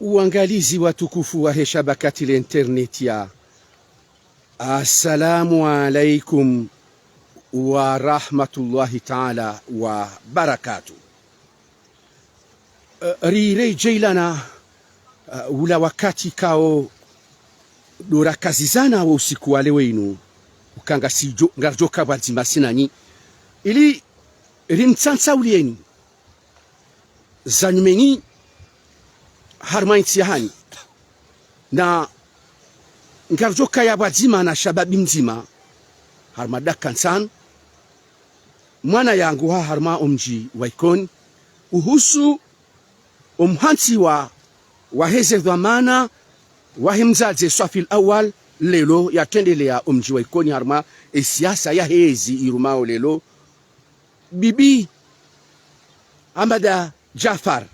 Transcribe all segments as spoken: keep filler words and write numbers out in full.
Waangalizi watukufu wahe shabakati la internet ya, assalamu alaikum wa rahmatullahi taala wa barakatuh. Eh, riredjeyi lana, eh, ula wakati kao ndo rakazizana wo usiku wa leo inu, uka ngasidjo, ngaridjo ka pvwadzima sinanyi, ili rimtsantsauliyeni za nyumeni harumwa entsi yahanyu. Na ngaridjo kaya pvwadzima na shababi mdzima harumwa dakika ntsanu, mwana yangu ha harumwa omdji wa Ikoni, uhusu omhantsiwa waheze dhwamana wahe mdzadze Swafil Awal, leo yatrendelea omdji wa Ikoni harumwa esiasa yahe ezi irumao leo, Bibi Ahmada Djaffar.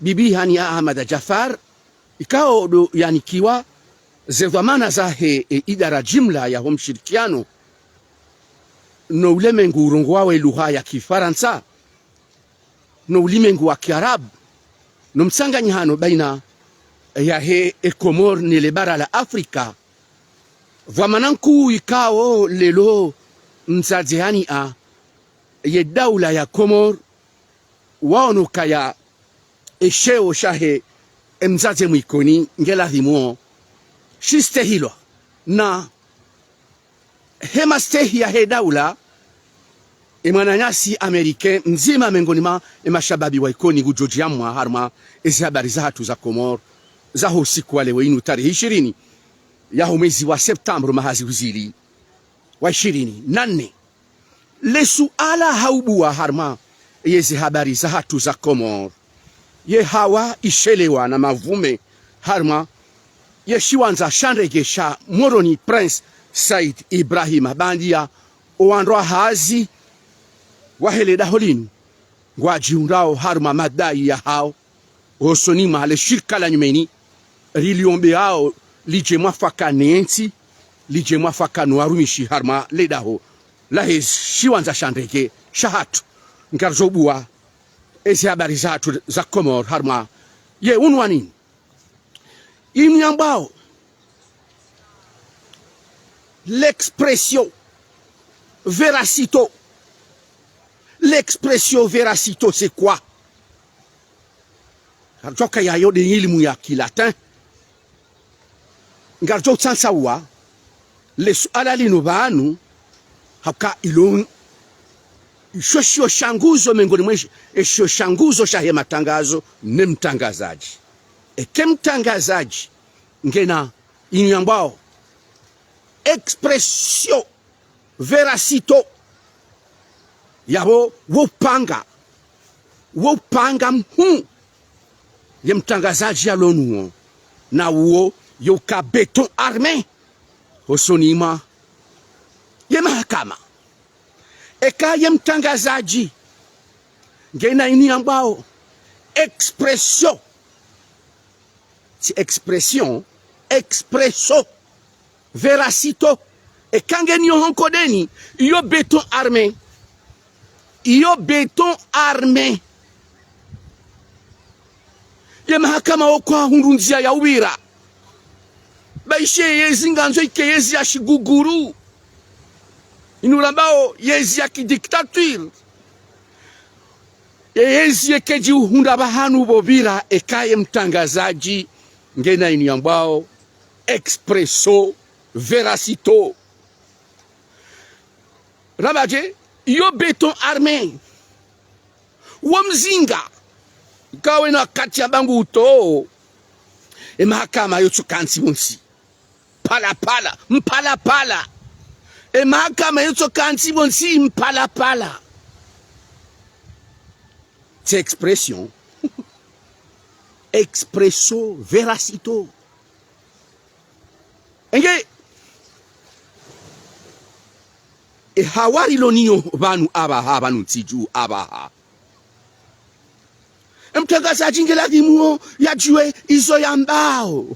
Bibi Hania Ahmada Djaffar, ikao ndo yanikiwa ze dhwamana zahe e idara jimla yaho mshirikiano no ulemengu urongowao e lugha ya kifarantsa, no ulemengu wa kiarabu, no mtsanganyihano baina yahe e Komori ne le bara la Afrika. Dhwamana nkuu ikao leo mdzadze Hania, ye daula ya Komori waono ukaya esheo shahe emdzadze Mwikoni ngeladhimuo shistehilwa na he mastehi yahe daula, emwananyasi Américain mdzima mengoni mwa emashababi wa Ikoni ngudjo djiamwa harumwa ezi habari zahatru za Komori zaho usiku wa leo inu tarehi ishirini yaho mwezi wa septembre mwaha zihwi zili wa ishirini na nne. Le suala ha ubua harumwa yezi habari zahatru za Komori, ye hawa ishelewa na mavume harumwa ye shiwandza sha ndege sha Moroni Prince Said Ibrahim, baanda ya owandru wa hazi wahe le daho linu ngwadjihundrao harumwa madai yahao hosoni mwa le shirika la nyumeni, liliombeao lidje mwafaka ne ntsi, lidje mwafaka no warumishi harumwa le daho lahe shiwandza sha ndege shahatru. Ngaridjo bua ezi habari zahatru za Komori harumwa ye unwani inu yambwao l'expression véracito. L'expression véracito, c'est quoi? Ngaridjo kaya yo nde ilimu ya kilatin. Ngaridjo tsantsaua le suala linu pvanu, hauka ilo isho shiyo sha nguzo mengoni mwa eshiyo sha nguzo shahe matangazo ne mtangazadji. Eka emtangazadji ngena inu yambwao expression véracito, yapvo wo upanga, wo upanga mhuu ye mtangazadji yalo nuwo, na uwo yo uka béton armé hosoni mwa ye mahakama. Eka ye mtangazadji ngena inu yambwao expression, tsi expression, expresso véracito. Eka ngena iyo honkodeni, iyo béton armé. Iyo béton armé. Ye mahakama wo kwahundru ndzia ya upvira. Ba ishe yezi ngandzo ike yezi ya shiguguru. Inu rambao yezi ya kidictature. Ye yezi yeke djihundra pvahanu pvo pvira eka ye mtangazadji ngena inu yambwao expression véracito. Ramba dje, iyo béton armé. Wo mzinga, kawe na kati ya bangu uto, e mahakama yo tso kantsi pvontsi. Pala pala, mpala pala. E mahakama yo tso kantsi pvontsi, mpala pala. Tsi expression. Expression véracito. Enge, e hawari lo niyo pvanu apvaha, pvanu ntsi dju apvaha. Emtangazadji ngeladhimuo yadjuwe izo yambao.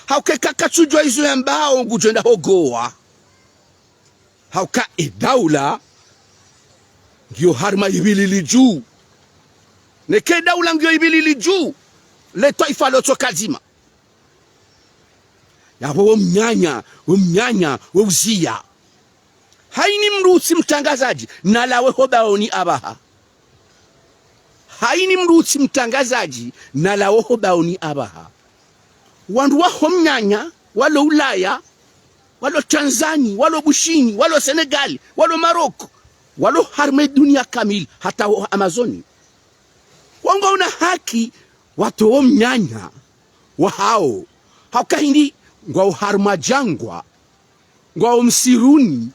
Hauka eka katsudjuwa izo yambao, ngudjo enda hogowa. Hauka e daula ngiyo harumwa ipvilili dju. Neke daula ngiyo ipvilili dju, Le twaifa lotso kadzima. Yapvo wo mnyanya, wo mnyanya, wo uziya. Hayini mdru tsi mtrangazadji, nalawe ho baoni apvaha. Hayini mdru tsi mtrangazadji, nalawe ho baoni apvaha. Wandru wa ho mnyanya, walo Ulaya, walo Tanzani, walo Bushini, walo Senegali, walo Maroko, walo harumwa dunia kamili, hata ho Amazoni. Wao ngwaona haki watowe wo mnyanya wahao. Hauka hindri ngwao harumwa jangwa, ngwao msiruni,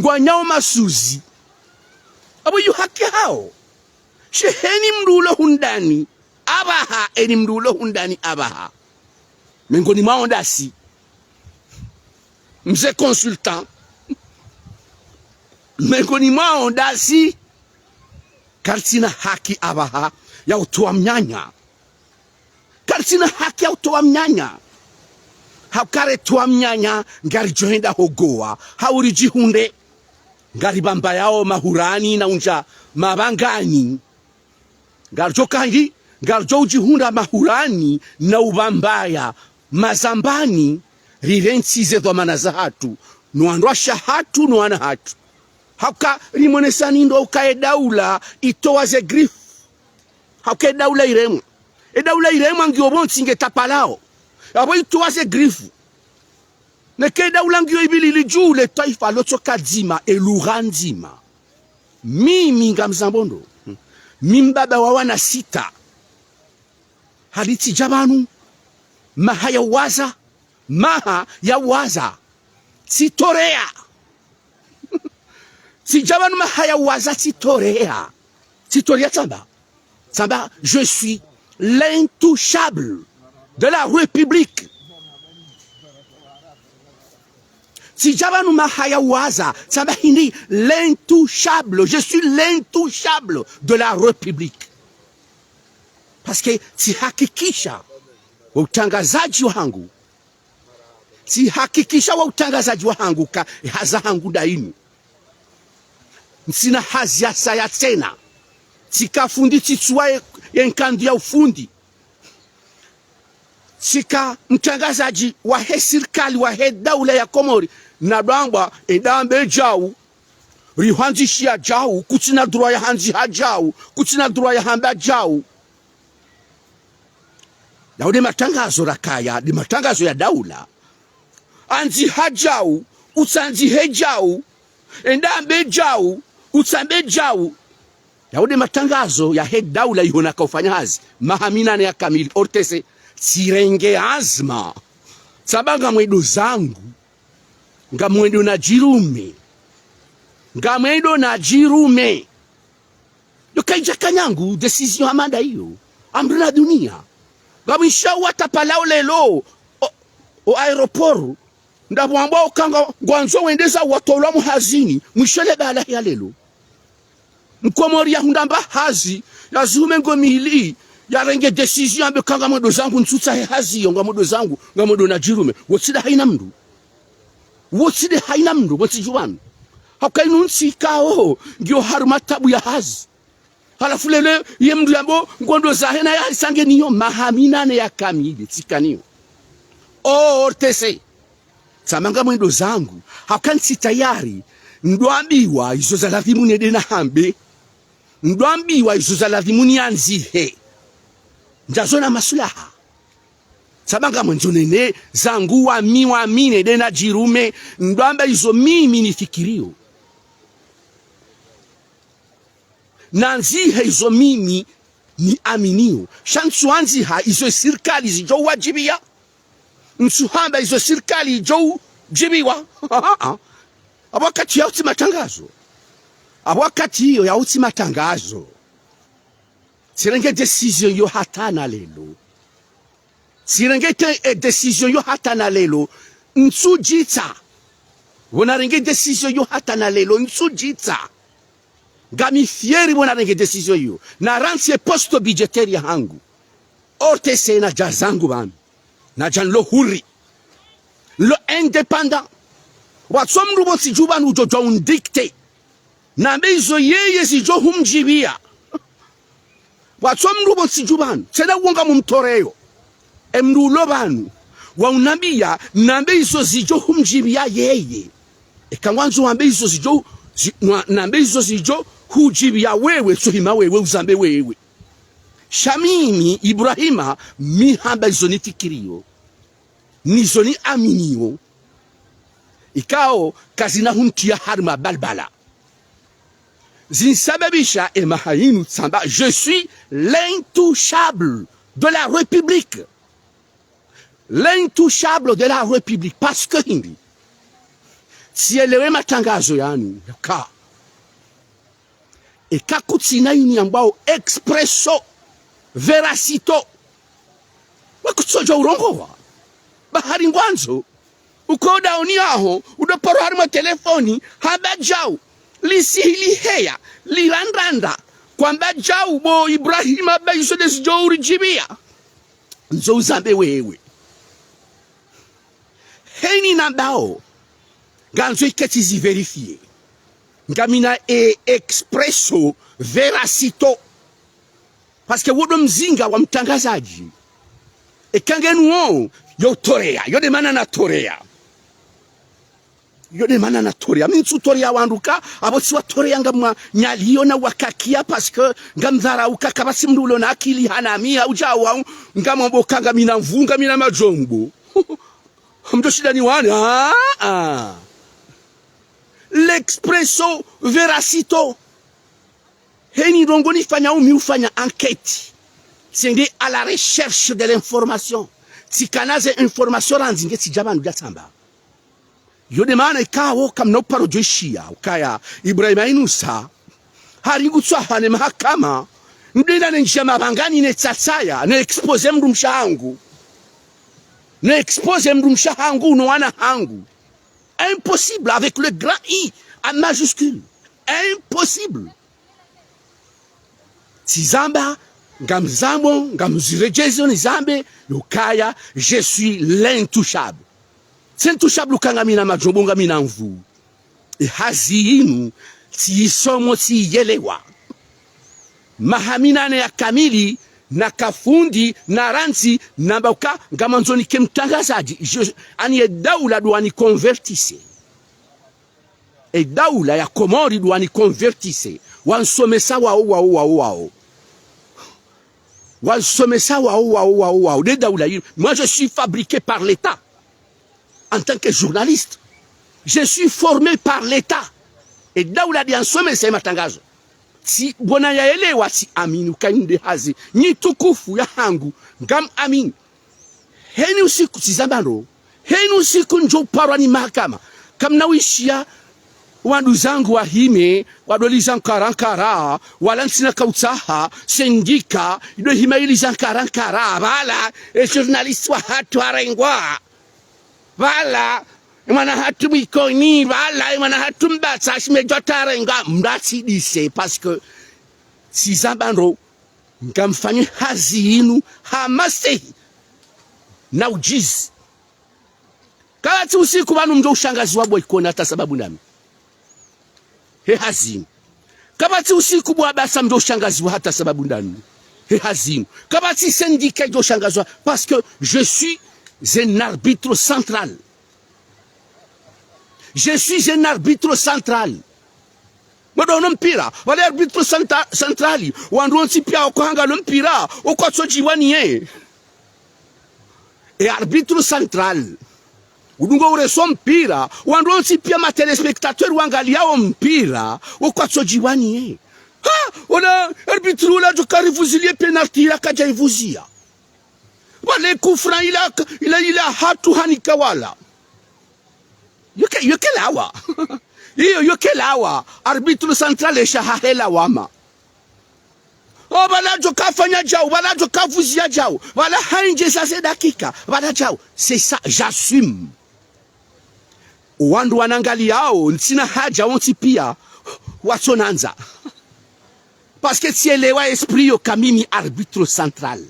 ngwanyao masuzi. Apvo iyo haki yahao. Sha heni mdru ulo hundani apvaha, heni mdru ulo hundani apvaha. Mengoni mwao ndasi. Mze consultant. Mengoni mwao ndasi. Karitsina haki apvaha ya utowa mnyanya. Karitsina haki ya utowa mnyanya. Hauka retowa mnyanya, ngaridjo henda ho gowa, hau ridjihundre. Ngaribambayao Mahurani na undja Mabangani. Ngaridjo kahi, ngaridjo udjihundra Mahurani na ubambaya Mazambani, rirentsize dhwamana zahatru, no wandruwashe wahatru, no wana hatru. Hauka rimonesani ndo uka ye daula itowa ze grifu. Hauka ye daula iremwa. Ye daula iremwa ngiyo pvontsi nge tapalao. Apvo itowa ze grifu. Neka ye daula ngiyo ipvilili dju le twaifa lotso kadzima, e lugha ndzima. Mimi ngamzambo ndo. Mi mbaba wa wana sita. Hali tsidja pvanu, maha ya uwaza, maha ya uwaza. Tsitoreya. Tsidja pvanu maha ya uwaza tsitoreya. Tsitoreya tsamba. Tsamba, je suis l'intouchable de la République. Tsidja pvanu maha ya uwaza, tsamba hindri l'intouchable. Je suis l'intouchable de la République. Parce que tsihakikisha wo utrangazadji wahangu. Tsihakikisha wo utrangazadji wahangu ka, hazi yahangu nda inu. Ntsina hazi ya saya tsena. Tsika fundi tsitsuwa ye, ye nkandu ya ufundi. Tsika mtrangazadji wahe sirikali wahe daula ya Komori. Nadjwambwa, enda mbe djau. Rihwandzishiya djau, kutsina droit ya handziha djau, kutsina droit ya hamba djau. Yao nde matrangazo rakaya, nde matrangazo ya daula. Andziha djau, utsandzihe djau, enda mbe djau, utsambe djau. Yao nde matrangazo yahe daula iho naka ufanya hazi. Maha minane ya kamili, O R T C, tsirenge azma. Tsamba ngamwendo zangu, ngamwendo na djirume. Ngamwendo na djirume. Yo kayidja kanyangu, décision hama nda iyo. Amri na dunia. Ngamwisha watapalao lelo, o, o aéroport. Ndapvo wambwa uka nga, ngwandzo wendeza watolwa muhazini, mwisho le bala ya lelo. Mkomori yahundra mba hazi, yazihume ngo mili, yarenge décision yambe ka ngamwendo zangu ntsutsahe hazi yo, ngamwendo zangu, ngamwendo na djirume. Wo tsi nde hayina mndru. Wo tsi nde hayina mndru, wo tsi djuwanu. Hauka inu ntsi ikao, ngiyo harumwa tabu ya hazi. Halafu lelo ye mndru yambo ngondro zahe na yahalisange niyo maha minane ya kamili, tsikaniyo. O R T C. Tsamba ngamwendo zangu, hauka ntsi tayari, ndrwambiwa izo za lazimu nende nahambe. Ndrwambiwa izo za lazimu niandzihe. Ndjazo na maswilaha. Tsamba ngamwandzo nende zangu wami, wami nende na djirume, ndrwamba izo mimi nifikiriyo. Nandzihe izo mimi niaminiyo. Sha ntsuandziha izo sirikali zidjo uwadjibiya. Ntsuhamba izo sirikali idjo udjibiwa. Apvo wakati yao tsi matrangazo. Apvo wakati iyo yao tsi matrangazo. Tsirenge décision yo hata na lelo. Tsirenge te, e décision yo hata na lelo. Ntsudjitsa. Pvo narenge décision yo hata na lelo. Ntsudjitsa. Ngami fier pvo narenge décision iyo. Narantsi e poste budgétaire yahangu. O R T C nadja zangu pvanu. Nadja nlo huru. Nlo indépendant. Watso mndru pvo tsi dju pvanu udjo djuwa undicter. Nambe izo yeye zidjo humdjibiya. Pvwatso mndru pvo ntsi dju pvanu, tsena uwo ngamumtoreyo. E mndru ulo pvanu, waunambiya, nambe izo zidjo humdjibiya yeye. Eka ngwandzo wambe izo zidjo, zi-, nwa-, nambe izo zidjo hudjibiya wewe, tsohima wewe, uzambe wewe. Sha mimi, Ibrahima, mi hamba izo nifikiriyo. Nizo niaminiyo. Ikao kazina huntiya harimwa balbala. Zinsababisha emaha inu tsamba, je suis l'intouchable de la République. L'intouchable de la République. Parce que hindri. Tsielewe matangazo yanu, ka. Eka kutsina ini yambwao Expresso Veracito, we kutsodja urongowa. Bahari ngwandzo, ukoda oni aho, udo paro harimwa telefoni, hamba djau, lisihili heya, lirandrandra, kwamba djau bo Ibrahima ba izo ndezidjo uridjibiya. Ndzo uzambe wewe. Heni nambao, ngandzo iketsi zivérifier. Ngamina e Expresso Veracito. Parce que wo ndo mzinga wa mtangazadji. Eka ngenu wo, yo toreya, yo nde mana natoreya. Yo nde mana natoreya. Mi ntsutoreya wandru ka, apvo tsiwatoreya ngamwanyaliyo na wakakiya, parce que ngamdharau ka, kapvatsi mndru ulo na akili hama mi, hau djau, ngamwambo ka ngamina nvuu, ngamina madjombo. Mdjo shinda niwane, ah, ah. L'Expresso Veracito. Heni ndrongo nifanyao mi ufanya enquête. Tsende à la recherche de l'information. Tsikana ze information randzi nge tsidja pvanu dja tsamba. Yo nde mana ikao kamna uparo djo ishiya, ukaya Ibrahima Inusa, hari ngutswaha ne mahakama, ndo ina ne ndjiya mapvangani ne tsatsaya, ne exposer mndru mshe hangu. Ne exposer mndru mshe hangu, no wana hangu. Impossible avec le grand I en majuscule. Impossible. Tsizamba, ngamzambo, ngamziredjezo nizambe, yukaya, je suis l'intouchable. Tsi intouchable uka ngamina madjombo, ngamina nvuu. E hazi inu, tsiyisomo, tsiyelewa. Maha minane ya kamili, naka fundi, narantsi, namba uka, ngamwandzo nike mtangazadji, je, ani ye daula ndo waniconvertise. E daula ya Komori ndo waniconvertise. Wansomesa wao, wao, wao, wao. Wansomesa wao, wao, wao, wao. Nde daula inu. Moi, je suis fabriqué par l'État. En tant que journaliste. Je suis formé par l'État. E daula nde yansomesa e matangazo. Tsi, bona yaelewa, tsiamini uka inu nde hazi. Nyi tukufu ya hangu. Ngamamini. Heni usiku, tsizamba ndro. Heni usiku ndjo uparwa ni mahakama. Kamna wishiya, wanduzangu wahime, wadoliza nkarankara, wala ntsina kautsaha, sendika, ido hima iliza nkarankara, pvala, e journaliste wahatru harengwa. Pvala, e mwana hatru Mwikoni, pvala, e mwana hatru Mbatsa, shime djo harengwa, mdatsi dise, parce que, tsizamba ndro, ngamfanyo hazi inu ha mastehi na ujuzi. Kapvatsi usiku pvanu mdjo ushangaziwa bo Ikoni hata sababu ndami. He hazi inu. Kapvatsi usiku bo Abasa mdjo ushangaziwa hata sababu ndami. He hazi inu. Kapvatsi sendika idjo ushangaziwa. Parce que je suis un arbitre central. Je suis un arbitre central. Mwedo ono mpira, pvale arbitre centa-, central, wandru wontsi piya wako hangalo mpira, wo kwatsodjiwa niye. E arbitre central, udungo ureso mpira, wandru wontsi piya ma téléspectateurs wangaliyao mpira, wo kwatsodjiwa niye. Ha, ola arbitre ula djo karivuzilie penalty ila kadja ivuziya. Pvale coup franc ila, ila, ila hatru hanika wala. Yoke, yoke lawa. Iyo, yoke lawa. Arbitre central esha hahela wama. O, pvala djo kafanya djau, pvala djo kavuziya djau, pvala haindjeza ze dakika, pvala djau. C'est ça, j'assume. Wandru wanangaliyao, ntsina haja wontsi piya, watsonandza. Parce que tsielewa esprit yo ka mimi arbitre central.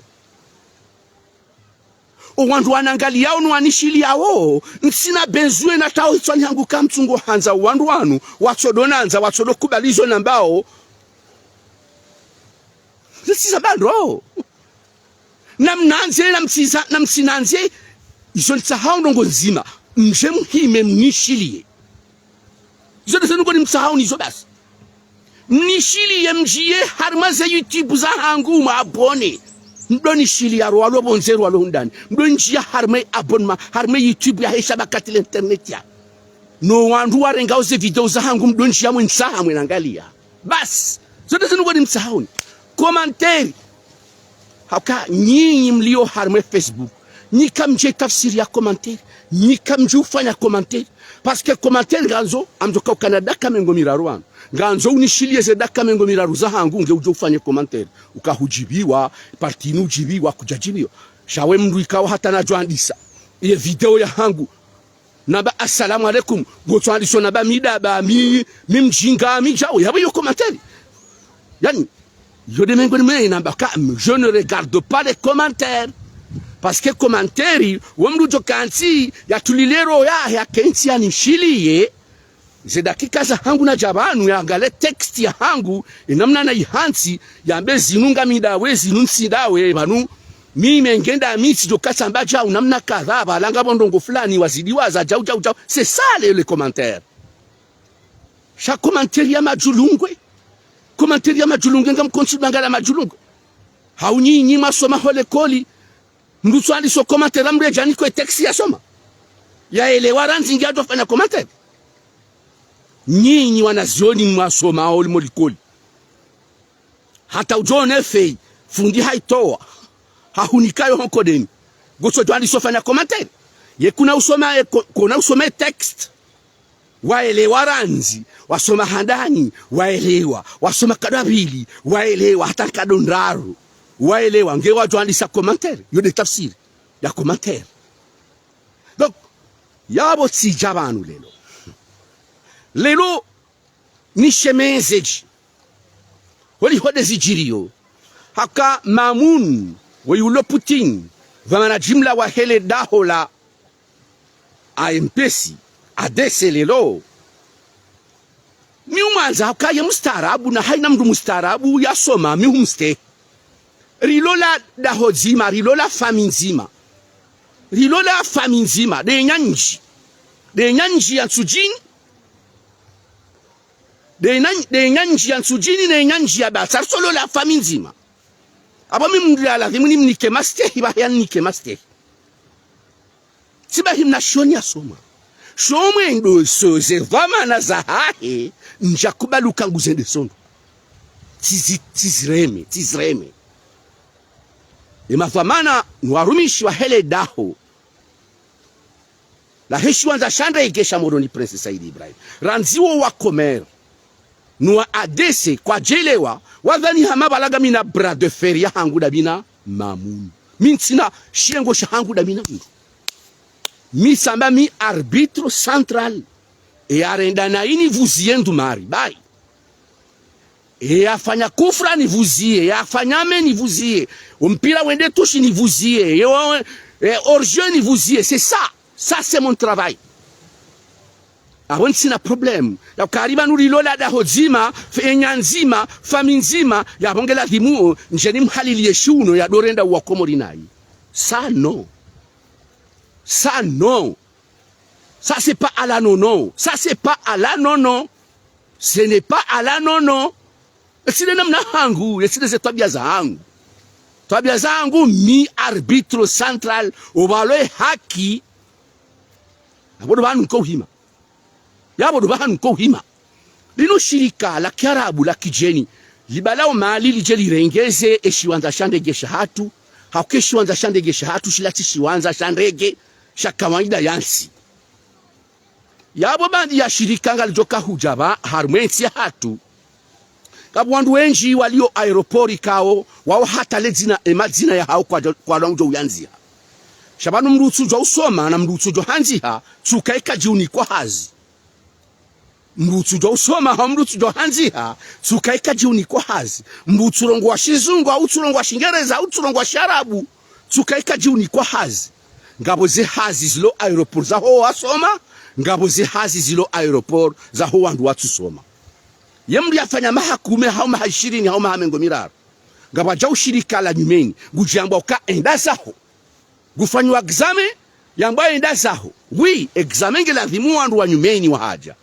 O wandru wanangaliyao no wanishiliyao, ntsina besoin na tawo hitswani hangu ka mtsungo handza wandru wanu, watsodonandza, watsodokubali izo nambao. Zisiza bando. Namnandze, namtsiza, namtsinandze. Izo nitsahao ndrongoo ndzima. Mdje mhime mnishiliye. Izo ndeze ndrongoo nimtsahao nizo basi. Mnishiliye, mdjiye harumwa ze YouTube zahangu, mwabone. Mdo nishiliya ro walo pvondze, ro walo hundani. Mdo ndjiya harumwa abonnement, harumwa YouTube yahe Shabakati la internet ya. No wandru warengao ze video zahangu, mdo ndjiya mwenitsaha mwenangaliya. Basi, zo ndeze ndrongoo nimtsahaoni. Commentaire. Hauka nyinyi mlio harumwa Facebook, nyi kamdje tafsiri ya commentaire, nyi kamdje ufanya commentaire. Parce que commentaire ngandzo, amdjo kauka na dakika mengo miraru wanu. Ngandzo unishiliye ze dakika mengo miraru zahangu, nge udjo ufanye commentaire. Uka hudjibiwa, partie inu udjibiwa, kudjadjibiwa. Sha we mndru ikao hata nadjo andisa ye video yahangu, namba assalamu alaikum, ngotso andiso namba mi daba, mi, mi mdjinga, mi djau, yapvo iyo commentaire. Yaani, iyo nde mengo nimwe namba ka, je ne regarde pas les commentaires. Parce que commentaire, wo mndru djo kantsi, yatulile roho yahe, yakentsi yanishiliye. Ze dakika zahangu nadja pvanu, yaangale texte yahangu, ye namna nayihantsi, yambe zinu ngami ndawe, zinu ntsi ndawe, pvanu, mi mengenda mi tsidjo katsamba djau namna kadha, pvala ngapvo ndrongoo fulani, wazidi waza djau, djau, djau. C'est ça le, le commentaire. Sha commentaire ya madjulungwe. Commentaire ya madjulungwe, ngamkontsi dwanga la madjulungwe. Hau nyinyi mwasoma ho likoli. Mndru tso andiso commentaire, mndru yadja nikwe texte yasoma. Yaelewa randzi nge adjo fanya commentaire. Nyinyi wanazioni mwasoma ho limo likoli. Hata udjo one feuille, fundi haitowa, hahunikayo ho nkodeni. Ngotso djo andiso fanya commentaire. Ye kuna usoma, ye ko-, kuna usoma texte. Waelewa randzi, wasoma handani, waelewa, wasoma nkado ya pvili, waelewa, hata nkado ndraru, waelewa, nge wadjo andisa commentaire, yo nde tafsiri ya commentaire. Donc, yapvo tsidja pvanu lelo. Lelo, nishemeze dji. Holiho nde zidjiriyo. Haka Mamun, we yulo Putin, dhwamana jimla wahe le daho la A M P C, A D C lelo. Mi umwandza haka ye mustaarabu na haina mndru mustaarabu yasoma, mi humstehi. Rilo la daho dzima, rilo la fami ndzima. Rilo la fami ndzima, nde nyanji. Nde nyanji ya Ntsudjini. Nde nyan-, nde nyanji ya Ntsudjini, nde nyanji ya Batsa, ritsolo la fami ndzima. Apvo mi mndru ya ladhimu nimnike mastehi, bahi yanike mastehi. Tsi bahi mna shioni yasoma. Sho mwendo so ze dhwamana zahahe, ndja kubaluka nguzende sondo. Tsizi-, tsizireme, tsizireme. Ye madhwamana, no warumishi wahe le daho lahe shiwandza sha ndege sha Moroni Prince Said Ibrahim. Randzi wo wa Comores, no wa A D C, kwadjelewa, wadhani hama pvala ngami na bras de fer yahangu ndami na Mamun. Mi ntsina shiyengo shahangu ndami na mndru. Mi tsamba mi arbitre central. Ye yarenda na ini vuziye ndumari. Bayi. Ye yafanya kufra nivuziye, ye yafanya me nivuziye. Wo mpira wende touche nivuziye, ye wa, eh, hors-jeu nivuziye. C'est ça. Ça, c'est mon travail. Apvo ntsina problème. Ya kariba nuri lola daho dzima, fe-, enya ndzima, fami ndzima, yapvo nge ladhimu, ndjeni mhalili ye shiuno, ya ndorenda uwa Komori nayi. Ça, non. Ça, non. Ça, c'est pas à la non, non. Ça, c'est pas à la non, non. Ce n'est pas à la non, non. Ye tsi nde namna hangu, ye tsi nde ze twabiya zahangu. Twabiya zahangu, mi arbitre central, opvalo ye haki. Apvo ndo pvahanu nko uhima. Yapvo ndo pvahanu nko uhima. Linu shirika la kiarabu la kidjeni, libalao mali lidje lirengeze ye shiwandza sha ndege shahatru, hauka ye shiwandza sha ndege shahatru shila tsi shiwandza sha ndege sha kawaida ya ntsi. Yapvo baadhwi ya shirika ngalidjo kahudja pva harumwa ye ntsi yahatru. Ngapvo wandru wendji walio aéroport ikao, wao hata le dzina, ye madzina yahao kwadja, kwadja ngudjo uyandziha. Sha pvanu mndru utsudjua usoma na mndru utsudjua handziha, tsuka ikadji unikwa hazi. Mndru utsudjua usoma, hau mndru utsudjua handziha, tsuka ikadji unikwa hazi. Mndru utsurongoa shizungu, hau utsurongoa shingereza, hau utsurongoa shiarabu, tsuka ikadji unikwa hazi. Ngapvo ze hazi zilo aéroport zaho wasoma, ngapvo ze hazi zilo aéroport zaho wandru watsusoma. Ye mndru yafanya maha kume, hau maha ishirini, hau maha mengo miraru. Ngapvadja ushirika la nyumeni. Ngudjambwa uka enda zaho. Ngufanyiwa examen, yambwa enda zaho. Oui, examen nge ladhimu wandru wa nyumeni wahadja.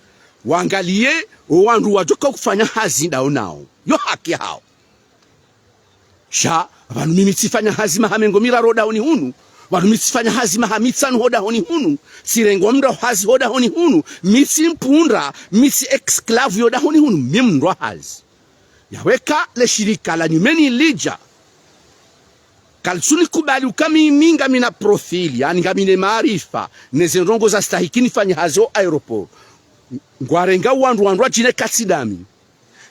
Wangaliye, o wandru wadjoka ufanya hazi ndawo nawo. Yo haki hawo. Sha, pvanu mimi tsifanya hazi maha mengo miraru dahoni hunu. Pvanu mi tsifanya hazi maha mitsanu ho dahoni hunu. Tsirengwa mndru hazi ho dahoni hunu. Mi tsi mpundra, mi tsi esclave yo dahoni hunu. Mi mndru hazi. Yaweka le shirika la nyumeni lidja. Kalitsuni kubali uka mi, mi ngamina profil, yaani ngamina maarifa, ne ze ndrongoo za stahiki nifanye hazi ho aéroport. Ngwarenga wandru wandru wadjine katsi dami.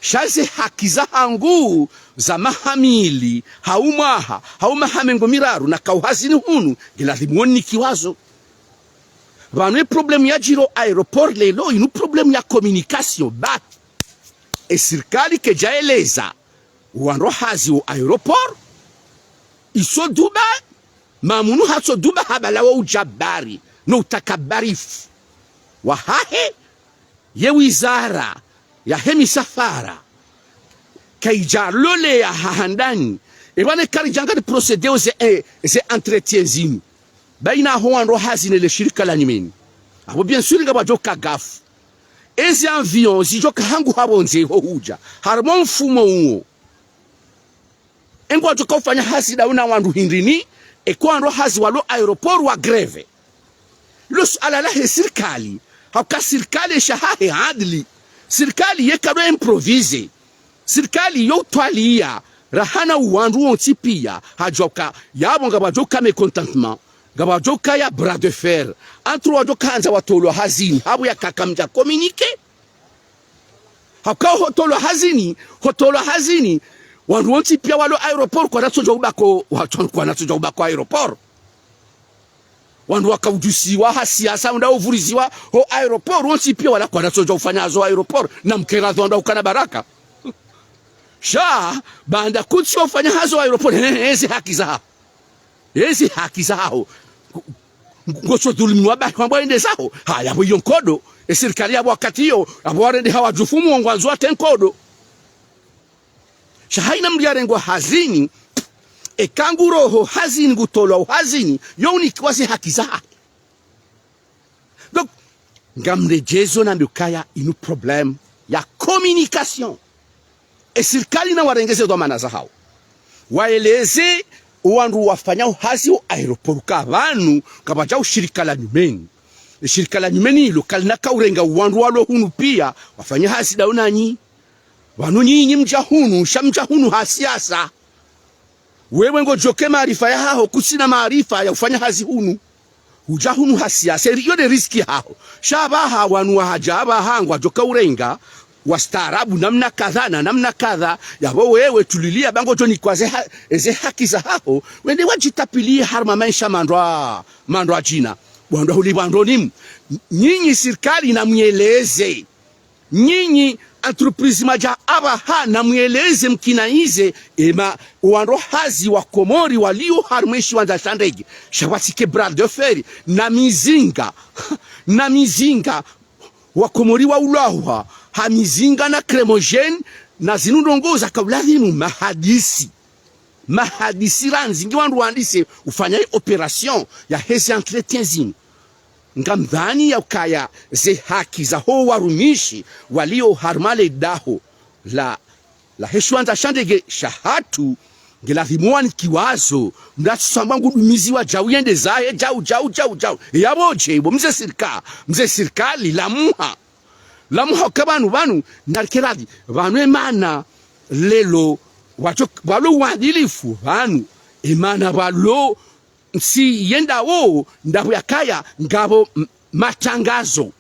Sha ze haki zahangu za maha mili, hau mwaha, hau maha mengo miraru, naka uhazini hunu, nge ladhimu wonikiwazo. Pvanu e problème yadjiri ho aéroport lelo, inu problème ya communication, ba. E sirikali kayidja eleza wandru hazi ho aéroport, itso duba, mamunu hatso duba habala wo udjabari, no utakabarifu wahahe, ye wizara yahe misafara, kayidja loleya ha handani, e pvanu karidja ngari procéder o ze, eh, ze entretien zinu. Bayina ho wandru hazi ne le shirika la nyumeni. Apvo bien sûr ngapvadjoka gafu. Ezi avion zidjoka hangu hapvondze ho hudja. Harumwa mfumo uwo. Engwadjoka ufanya hazi ndawo na wandru hindrini, eka wandru hazi walo aéroport wa grève. Lo suala lahe sirikali, hauka sirikali esha hahe adli. Sirikali yeka ndo improviser. Sirikali yo utwaliya, raha na wandru wontsi piya, hadjoka, yapvo ngapvadjoka mécontentement, ngapvadjoka ya bras de fer, entre wadjoka handza watolwa hazini, hapvo yakaka mdja communiqué. Hauka hotolwa hazini, hotolwa hazini, wandru wontsi piya walo aéroport kwanatsodja ubako, wa-, kwanatsodja ubako aéroport. Wandru waka udjusiwa ha siasa, wandru wavuriziwa ho aéroport, wontsi piya wala kwanatsodja ufanya hazi ho aéroport, na mkera zo wandru ukana baraka. Sha, baanda kutsi ufanya hazi ho aéroport, he, he, ezi haki zaho. Ezi haki zaho. Ngotso dhulumiwa bahi wambwa ende zaho. Haya, apvo iyo nkodo. E sirikali yapvo wakati iyo, apvo warende hawadjufumu wangwandzo wate nkodo. Sha hayina mndru yarengwa hazini, eka nguroho hazini, ngutolwa uhazini, yo unikiwa ze haki zahahe. Donc, ngamredjezo nambe ukaya inu problème ya communication. E sirikali nawarenge ze dhwamana zahawo. Waeleze wandru wafanyao hazi ho aéroport ka pvanu, kapvadja ushirika la nyumeni. E shirika la nyumeni ilo, kalina ka urenga wandru walo hunu piya, wafanya hazi ndawo nanyi. Pvanu nyinyi mdja hunu, sha mdja hunu ha siasa. Wewe ngodjoka maarifa yahaho, kutsina maarifa ya ufanya hazi hunu. Udja hunu ha siasa, iyo nde risque yahaho. Sha apvaha wanu wahadja apvaha ngwadjoka urenga, wastaarabu namna kadha na namna kadha, yapvo wewe tulilia ba ngodjo nikwa ze ha-, eze haki zahaho, wende wadjitapiliye harumwa maesha mandrwa, mandrwa djina. Bwandwa huli bwandoni mu. Nyinyi sirikali namueleze. Nyinyi entreprise mwadja apvaha namueleze mkinaize, ema, wandru hazi wa Komori walio harumwa eshiwandza sha ndege, sha watsike bras de fer, na mizinga, na mizinga, wa Komori waulahwa ha mizinga na lacrymogène, na zinu ndrongoo zaka uladhimu mahadisi. Mahadisi randzi ngi wandru wandise ufanya i opération yahe ze entretien zinu. Ngamdhani ya ukaya ze haki zaho warumishi walio harumwa le daho la, lahe shiwandza sha ndege shahatru, nge ladhimu wanikiwazo, mndru atsusambwa ngudumiziwa djau yende zahe, djau, djau, djau, djau. Yapvo dje, bo mze sirika-, mze sirikali, lamuha. Lamuha uka pvanu, pvanu, narike radhi, pvanu emana lelo, wadjo-, walo uadilifu, pvanu, emana walo ntsi yendawo, ndapvo yakaya, ngapvo m-, matangazo.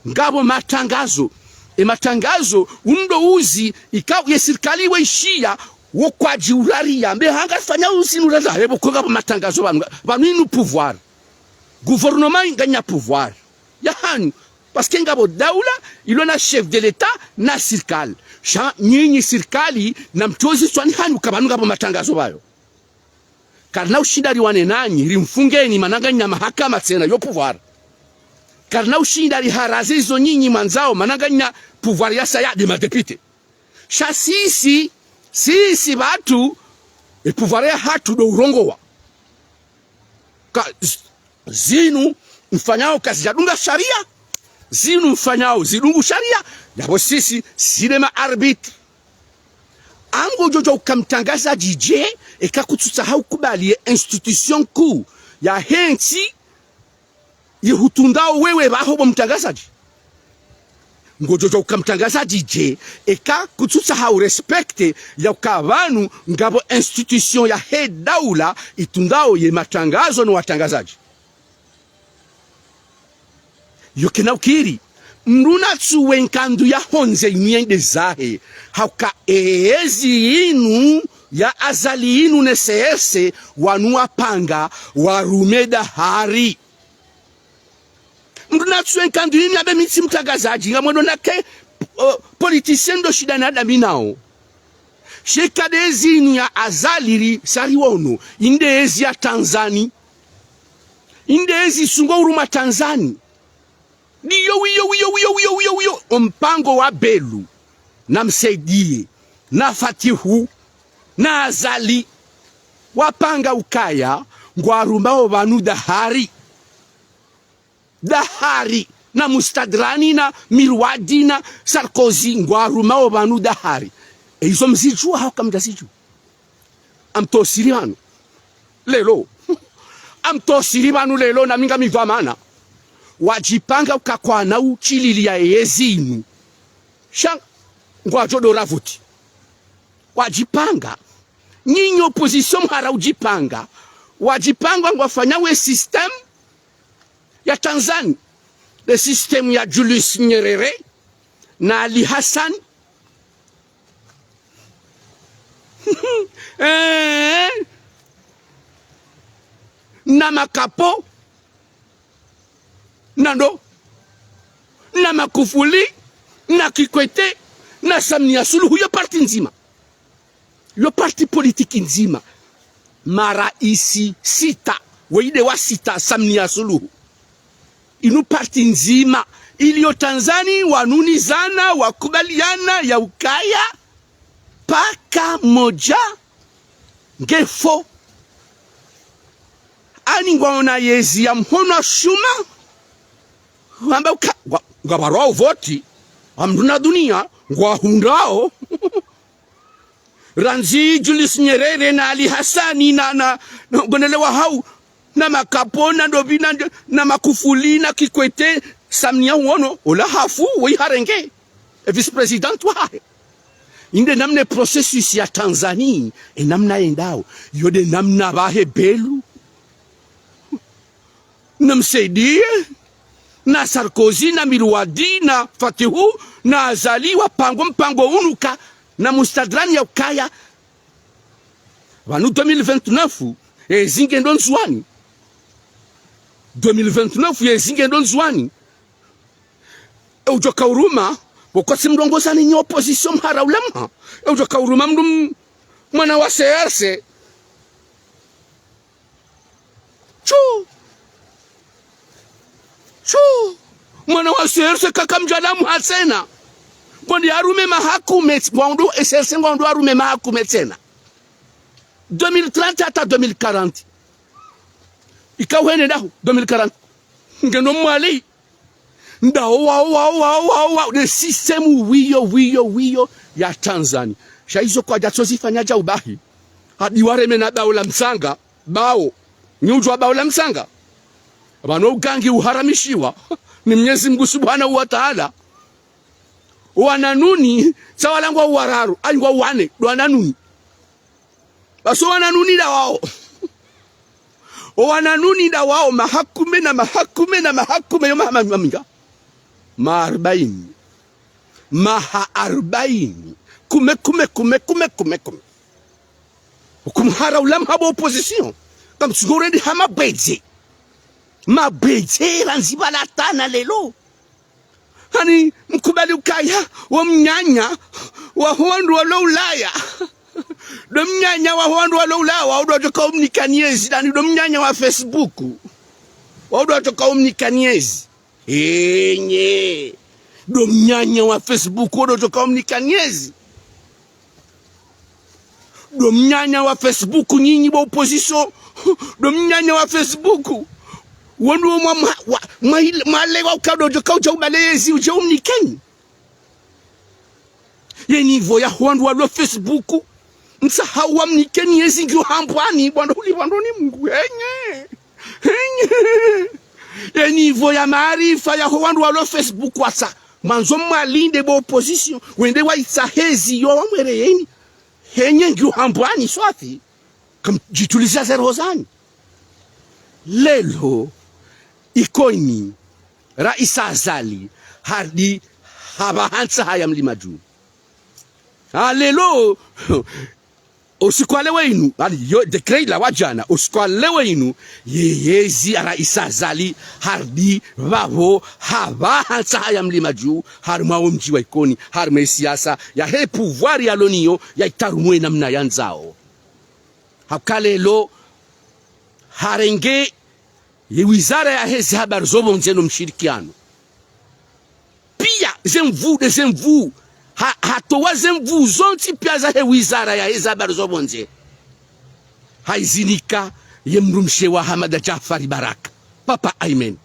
Ngapvo matangazo. E matangazo, undo uzi, ikao ye sirikali weishiya, wo kwadji uraria, mbe hanga fanya uzi nurenda, hebo ko ngapvo matangazo pvanu, pvanu inu pouvoir. Gouvernement nganya pouvoir yahanyu, parce que ngapvo daula ilo na chef de l'État na sirikali. Sha nyinyi sirikali namtsozi swani hanyu ka pvanu ngapvo matangazo pvayo. Karina ushinda riwane nanyi, rimfungeni, mana nganyina mahakama tsena yo pouvoir. Karina ushinda riharaze izo nyinyi mwandzao, mana nganyina pouvoir ya saya nde madéputé. Sha sisi, Sisi pvatsu, e pouvoir yahatru ndo urongowa. Ka, z-, zinu mfanyao kazidjadunga sharia, zinu mfanyao zidungu sharia, yapvo sisi, si nde ma arbitres. Ngodjo djuwa uka mtrangazadji dje, eka kutsutsaha ukubali ye institution nkuu yahe ntsi, yihutrundao wewe pvaho bo mtrangazadji. Ngodjo djuwa uka mtrangazadji dje, eka kutsutsaha u respecter ya uka pvanu ngapvo institution yahe daula itrundao ye matrangazo no watrangazadji. Yo kena ukiri, mndru natsuwe nkandu ya hondze inu yende zahe, hauka eyezi inu ya Azali inu ne C R C wanu wapanga warume dahari. Mndru natsuwe nkandu inu yabe mi tsi mtrangazadji, ngamwendo nake, o, politicien ndo shida na dami nao. Sheka nde ezi inu ya Azali ri sari wono, inde ezi ya Tanzani. Inde ezi sungo uruma Tanzani. Ndiyo wiyo, wiyo, wiyo, wiyo, wiyo, wiyo. O mpango wa Belu, na Msaidie, na Fatihu, na Azali, wapanga ukaya, ngwarumao pvanu dahari. Dahari, na Mustadrani, na Mirwadi, na Sarkozy, ngwarumao pvanu dahari. E izo mzidjuwa hauka mdjazidjuwa. Amtosiri pvanu lelo. Amtosiri pvanu lelo, na mi ngami dhwamana. Wadjipanga uka kwana utsilili ya eyezi inu. Sha ngwadjo dora voti. Wadjipanga. Nyinyi opposition mhara udjipanga. Wadjipanga ngwafanyao e système ya Tanzani, le système ya Julius Nyerere na Ali Hassan, eh, na Makapo, na ndo, na Makufuli, na Kikwete, na Samia Suluhu, yo parti ndzima. Yo parti politique ndzima. Maraisi sita. Weyi nde wa sita, Samia Suluhu. Inu parti ndzima. Iliyo Tanzani, wanunizana, wakubaliana, ya ukaya paka modja ngefo. Ani ngwaona yezi ya mhono wa shuma. Wamba uka, wa, ngwabarwao voti. Amduna dunia, ngwahundrao. Randzi Julius Nyerere na Ali Hassani na, na, na Gondele wahau, na Makapo, na Ndovi, na, na Makufuli, na Kikwete, Samia wono, ola hafu, weyi harenge. E vice-président wahahe. Inde namna e processus ya Tanzanie, e namna yendao. Yo nde namna pvahe Belu. Na Msaidie, na Sarkozy, na Mirwadi, na Fatihu, na Azali, wapanga o mpango unu ka, na Mustadrani ya ukaya. Pvanu deux mille vingt-neuf, ezi ngendo Ndzuani. Deux mille vingt-neuf, ezi ngendo Ndzuani. E udjo kauruma, pvoko tsi mrongozi ni nyi opposition mhara ulamha. E udjo kauruma mndru m-, mwana wa C R C. Tsu. Tsu. Mwana wa C R C kaka mdjalamu ha tsena. Ngondi arume mahakume, ngwandru, C R C ngwandru arume mahakume tsena. Deux mille trente hata deux mille quarante. Ikao hene dahu, deux mille quarante. Ngeno Mwali. Ndao wao, wao, wao, wao, wao. Ne système wiyo, wiyo, wiyo ya Tanzanie. Sha izo kwadjatso zifanya dja ubahi. Hadi wareme na bao la mtsanga. Bao. Nyi udjuwa bao la mtsanga. Pvanu ugangi uharamishiwa ni Mnyezi Mngu Subhanahu wa Taala. Wananuni, tsa wala ngwao wararu, ayi ngwao wane, ndo wananuni. Basi o wananuni nda wao. O wananuni nda wao, mahakume na mahakume na mahakume yo maha ma-, maminga. Maha arbaini. Maha arbaini. Kume, kume, kume, kume, kume, kume. Ukumhara ulamha bo opposition. Kamtsugo urendi ha mabwedze. Mabwedze randzi pvala tsena lelo. Hani mkubali ukaya, wo mnyanya waho wandru walo Ulaya. Ndo mnyanya waho wandru walo Ulaya, wao ndo wadjoka umnikaniezi, nani ndo mnyanya wa Facebook. Wao ndo wadjoka umnikaniezi. Enye. Ndo mnyanya wa Facebook, wao ndo wadjoka umnikaniezi. Ndo mnyanya wa Facebook nyinyi bo opposition. Ndo mnyanya wa Facebook. Wandru mwa, mwa, mwa, mwa ile, mwa lewa ukado djo kaudja ubale yezi udje umnikeni. Ye niveau ya wandru walo Facebook. Msahau wamnikeni yezi ngiyo hambwani, bwana huli bwana ni Mungu. Henye. Henye. Ye niveau ya maarifa ya wandru walo Facebook wasa. Mwandzo mwalinde bo opposition. Wende waitsa hezi yo wamwere yeni. Henye ngiyo hambwani swafi. Kamdjituliza ze roho zanyu. Lelo, Ikoni, Raisi Azali, harudi hapvaha ntsaha ya mlima dju. Ha, lelo, usiku wa leo inu, bali yo, décret ila wa djana, usiku wa leo inu, ye yezi ya Raisi Azali, harudi pvapvo, hapvaha ntsaha ya mlima dju, harumwa wo mdji wa Ikoni, harumwa ye siasa, yahe pouvoir yalo nayo, ya itarumwe namna yandzao. Hauka lelo, harenge ye wizara yaheze habari zo pvondze no mshirikiano. Piya, ze nvu, nde ze nvu. Ha, hatowa ze nvu zontsi piya zahe wizara yaheze habari zo pvondze. Hazinika ye mdrumshe wa Hamada Djafari Baraka. Papa Aymen.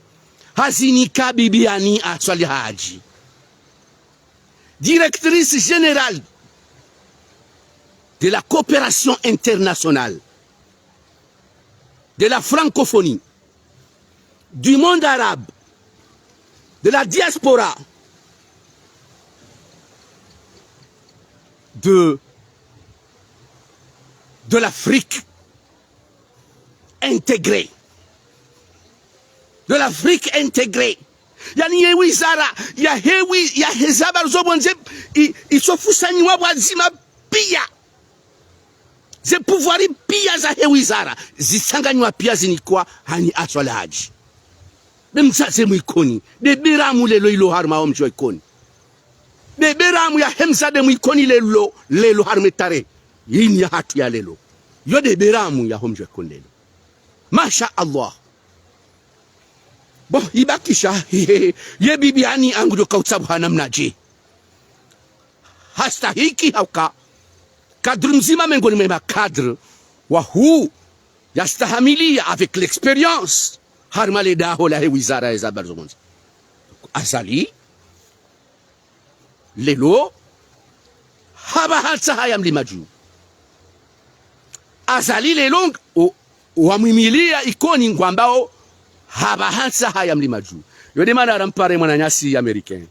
Hazinika Bibi Annie Aswali Hadji. Directrice générale de la coopération internationale, de la francophonie, du monde arabe, de la diaspora, de, de l'Afrique intégrée. De l'Afrique intégrée. Yaani ye wizara, yahe wi-, yaheze habari zo pvondze, i-, itsofusanyiwa pvwadzima piya. Ze pouvoir piya zahe wizara, zitsanganyiwa piya zinikwa ha Annie Aswali Hadji. Nde mdzadze mwa Ikoni, nde beramu lelo ilo harumwa wo mdji wa Ikoni. Nde beramu yahe mdzadze mwa Ikoni lelo, lelo harumwa ye tarehi yinu yahatru ya lelo. Yo nde beramu yaho mdji wa Ikoni lelo. Masha Allah. Bon, ibakisha, ye Bibi Annie ngudjo kautsabuha namnadje. Hastahiki hauka. Cadre mdzima mengoni mwe ma cadre wahuu yastahamiliya avec l'expérience. Harumwa le daho lahe wizara yaheze habari zo pvondze. Azali. Lelo, hapvaha ntsaha ya mlima dju. Azali lelo, o, wamwimiliya Ikoni ngwambao, hapvaha ntsaha ya mlima dju. Yo nde mana rampare mwananyasi américain.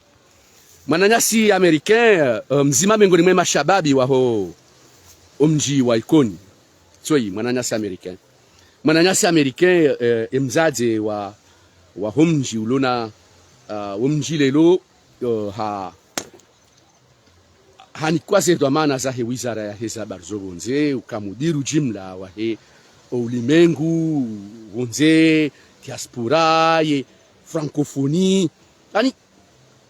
Mwananyasi américain, eh, mdzima mengoni mwe mashababi waho omdji wa Ikoni. Tsoyi, mwananyasi américain. Mwananyasi américain, eh, e mdzadze wa, waho mdji ulo na, ah, wo mdji lelo, eh, ha, hanikwa ze dhwamana zahe wizara yaheze habari zo pvondze, uka mudiru jimla wahe, o ulimengu, pvondze, diaspora, ye francophonie. Yaani,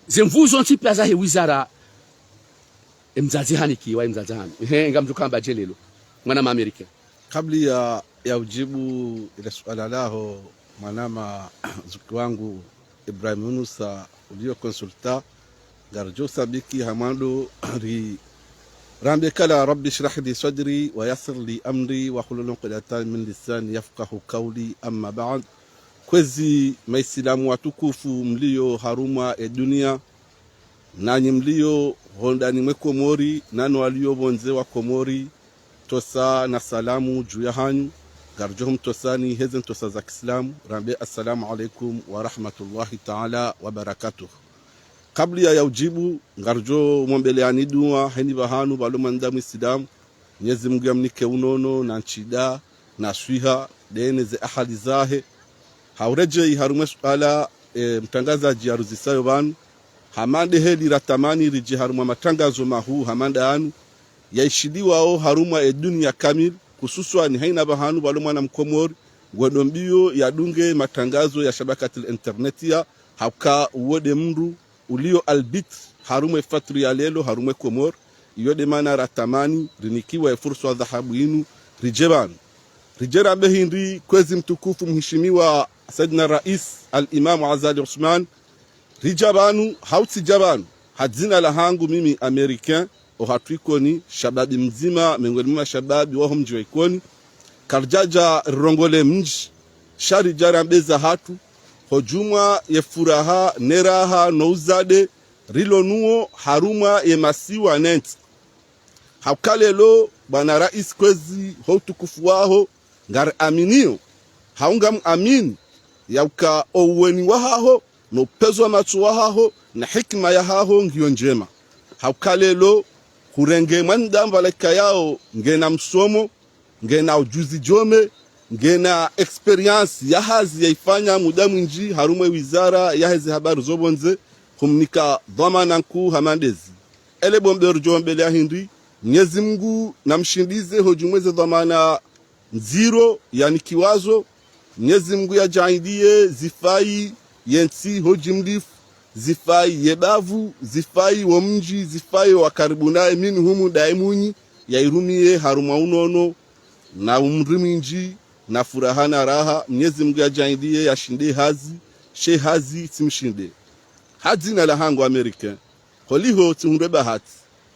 ze nvu zontsi piya zahe wizara, e mdzadze hanikiwa, e mdzadze hani. Ehe, ngamdjo hamba dje lelo. Mwanama américain. Kabla ya, ya ujibu ile suala laho, mwanama zuki wangu Ibrahim Yunusa, ulio consultant, ngarudjo sabiki ha mwando ri-, rambe kala: رب اشرح لي صدري ويسر لي أمري واحلل عقدة من لساني يفقهوا قولي. أما بعد. Kwezi maisilamu watukufu mlio harumwa e dunia, nanyi mlio hondani mwe Komori, nano walio pvondze wa Komori, ntosa na salamu dju yahanyu, ngarudjo humtosani heze ntosa za kiislamu, rambe: السلام عليكم ورحمة الله تعالى وبركاته. Kabla ya, ya ujibu, ngarudjo mwombeleani dua, heni pvahanu pvalo mwanadamu isilamu, Mwenyezi Mungu yamnike unono, na ntsida, na swiha, ndene ze ahali zahe. Ha uredjeyi harumwa e suala, e, mtrangazadji yaruzisayo pvanu, hama nde heli ratamani ridje harumwa matrangazo mahuu hama ndayanu, yaishiliwao harumwa e dunia kamili, hususwani haina pvahanu pvalo mwana mkomori, ngwendo mbio yadunge matrangazo ya shabakatil internet ya, hauka uwo nde mndru, ulio arbitre harumwa e fatru ya lelo, harumwa e Komori, iyo nde mana ratamani rinikiwa e furswa dhahabu inu, ridje pvanu. Ridje rambe hindri kwezi mtukufu mhishimiwa Saidina Rais Al-Imam Azali Assoumani, ridja pvanu, hau tsidja pvanu, ha dzina lahangu mimi Américain, ohatru Ikoni, shababi mdzima, mengoni mwa mashababi waho mdji wa Ikoni. Karidjadja rirongole mdji, sha ridja rambe zahatru, ho djumwa ye furaha, ne raha, no uzade, rilo nuwo, harumwa ye masiwa ne ntsi. Hauka leo, bwana raisi kwezi, ho utukufu waho, ngari aminio, hau ngam amini, yauka ouweni wahaho, no upvezo wa matso wahaho, na hikima yahaho ngiyo ndjema. Hauka leo, hurenge mwanadamu pvala ikayao, ngena msomo, ngena ujuzi djome, ngena expérience ya hazi yaifanya muda mwindji, harumwa ye wizara yaheze habari zo pvondze, humnika dhwamana nkuu hama ndezi. Ele bo mbe ridjo mbele ya hindri, Mnyezi Mngu namshindize ho djumwa ze dhwamana ndziro yanikiwazo, Mnyezi Mngu yadjaanliye zifayi ye ntsi ho djimlifu, zifayi ye bavu, zifayi wo mdji, zifayi wa karibu naye, minhumu ndaye mwinyi, yairumiye harumwa unono, na umri mwindji, na furaha na raha, Mnyezi Mngu yadjaanliye yashinde hazi, she hazi tsimshinde. Ha dzina lahangu Américain, holiho tsihundre bahati,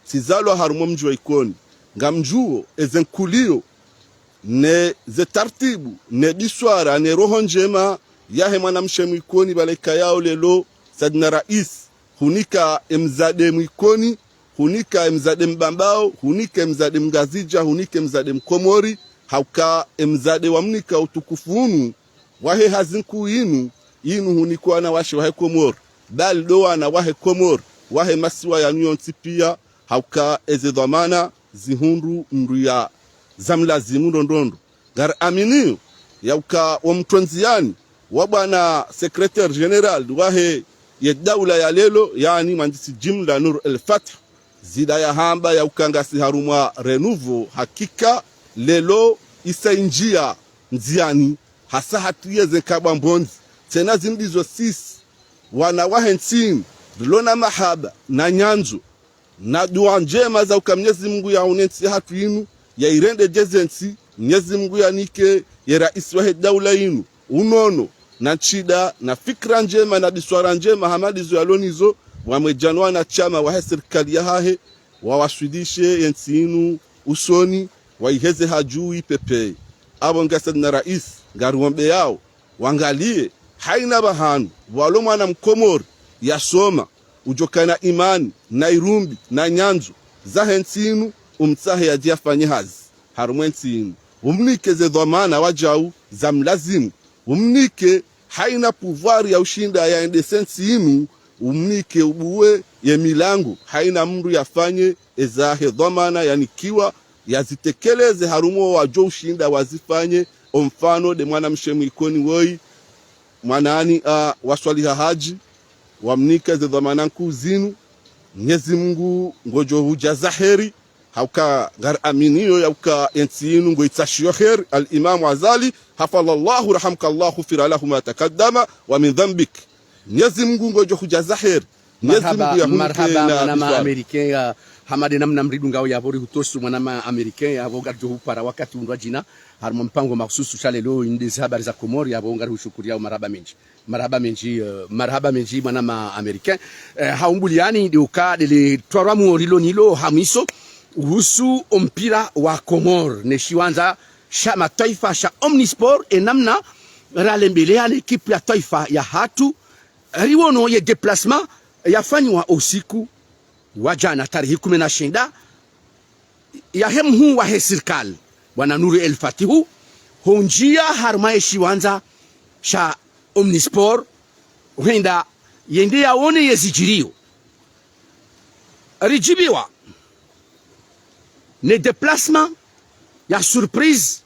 tsizalwa harumwa mdji wa Ikoni, ngamdjuo eze nkuliyo, ne ze tartibu, ne biswara, ne roho ndjema, yahe mwanamshe Mwikoni pvala ikayao leo, Sadna Rais, hunika emzade Mwikoni, hunika emzade Mbambao, hunika emzade Mngazidja, hunika emzade Mkomori, hauka emzade wamnika utukufu unu, wahe hazi nkuu inu, inu hunikwa na washe wahe Komori, bali ndo wana wahe Komori, wahe masiwa yanu yontsi pia, hauka eze dhwamana zihundru mndru ya zamlazimu ndrondrondro. Ngari aminio, yauka wo mtrondziani wa bwana secrétaire général wahe ye daula ya leo, yaani mwandzisi jimla Nour El Fath, zida yahamba yauka ngasi harumwa renouveau, hakika leo isa indjia ndziani, hasa hatriye ze nkabwa mbondzi, tsena zimbizo sisi, wana wahe ntsi inu, rilo na mahaba, na nyandzo, na dua ndjema za uka Mnyezi Mngu yaone ntsi yahatru inu, yairende djeze ntsi, Mnyezi Mngu yanike ye raisi wahe daula inu unono, na ntsida, na fikira ndjema, na biswara ndjema, hama ndizo yalo nizo, wamwedjana wanashama wahe sirikali yahahe, wawaswilishe ye ntsi inu usoni, waiheze ha dju ipepeye. Apvo nga Sadna Rais, ngariwombeyao, wangaliye, haina pvahanu, pvwalo mwana Mkomori, yasoma, udjokana imani, na irumbi, na nyandzo, zahe ntsi inu, umtsahe yadje yafanye hazi harumwa ye ntsi inu. Umnike ze dhwamana wadjau, zamlazimu. Umnike haina pouvoir ya ushinda yaendese ntsi inu, umnike ubuwe ye milango, haina mndru yafanye ezahe dhwamana yanikiwa, yazitekeleze harumwa wadjo ushinda wazifanye, omfano nde mwanamshe Mwikoni woyi, mwanani, a, wa Swaliha Hadji, wamnika ze dhwamana nkuu zinu, Mnyezi Mngu ngodjo hudjaza heri, hauka ngari aminio yauka ye ntsi inu ngoitsashiyo heri, Al-Imam Azali, hafidhahullahu, rahamkallahu, ghufira lahu ma taqaddama wa min dhanbik. Mnyezi Mngu ngodjo hudjaza heri. Mnyezi Mngu yahunike na biswara. Marahaba, marahaba, mwanama Américain, ya, hama nde namna mridungao yapvo rihutosu mwanama Américain, yapvo ngaridjo hupara wakati undru wadjina, harumwa mpango mahususu sha leo, inde ze habari za Komori, yapvo ngarihushukuriao marahaba mendji. Marahaba mendji, eh, marahaba mendji mwanama Américain. Eh, ha umbuliani, nde uka ndele twarwa mwo rilo nilo ha mwiso, uhusu ompira wa Komori, ne shiwandza sha mataifa sha Omnisport, e namna ralembeleya ne ekipu ya taifa yahatru, riwono ye déplacement yafanyiwa usiku wa djana tarehi kume na shenda, yahe mhuu wahe sirikali, bwana Nour El Fath, hundjia harumwa ye shiwandza sha Omnisport, hwenda yende yaone ye zidjiriyo. Ridjibiwa ne déplacement ya surprise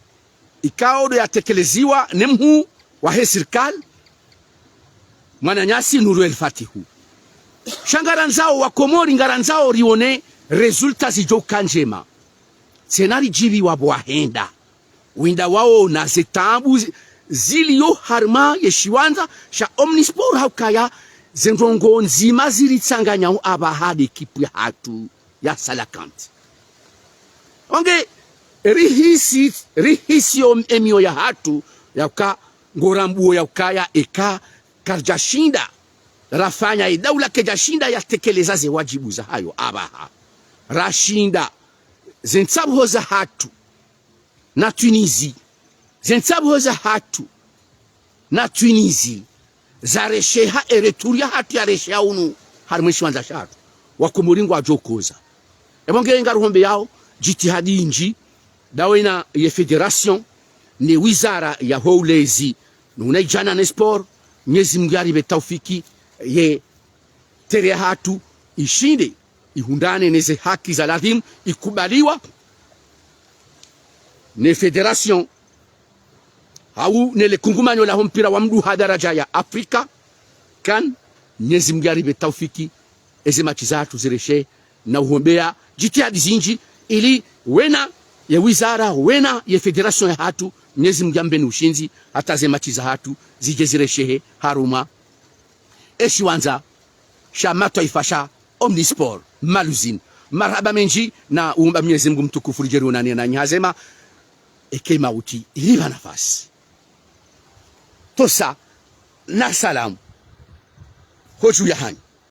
ikao ndo yatekeleziwa ne mhuu wahe sirikali, mwananyasi Nour El Fath. Sha ngarandzao wa Komori, ngarandzao rione résultat zidjo uka ndjema. Tsena ridjibiwa pvo wahenda, wenda waona ze taabu zi-, zilio harumwa ye shiwandza sha Omnisport, ha ukaya ze ndrongoo ndzima ziritsanganyao apvaha nde ekipu yahatru ya Cœlacanthes. Onge rihisi, rihisi om-, emiyo yahatru, ya uka, ngorambuo ya ukaya eka karidjashinda rafanya, e daula kaidjashinda yatekeleza ze wadjibu zahayo apvaha. Rashinda. Ze ntsabuho zahatru na Tunisie. Ze ntsabuho zahatru na Tunisie zaresheha, e retour yahatru yaresheha hunu harimwa eshiwandza shahatru. Wakomori ngwadjo koza. Epvo nge ngaruhombeyao djitihadi nyindji, dawe na ye fédération, ne wizara yaho ulezi, no unaidjana ne sport, Mnyezi Mngu yaripve taufiki, ye terrain yahatru ishinde ihundrane neze haki za ladhimu, ikubaliwa ne fédération, hau nele kungumanyo laho mpira wa mndru ha daraja ya Afrika, CAN, Mnyezi Mngu yaripve taufiki, eze match zahatru zireshe, na uhombeya djitihadi zindji, ili wena ye wizara, wena ye fédération yahatru, Mnyezi Mngu yampveni ushindzi, hata ze match zahatru zidje zireshehe harumwa eshiwandza sha mataifa sha Omnisport Maluzini. Marahaba mendji, na uomba Mnyezi Mngu mtukufu ridje rionane nanyi hazema, eke mauti iripva nafasi. Tosa, na salamu hodju yahanyu.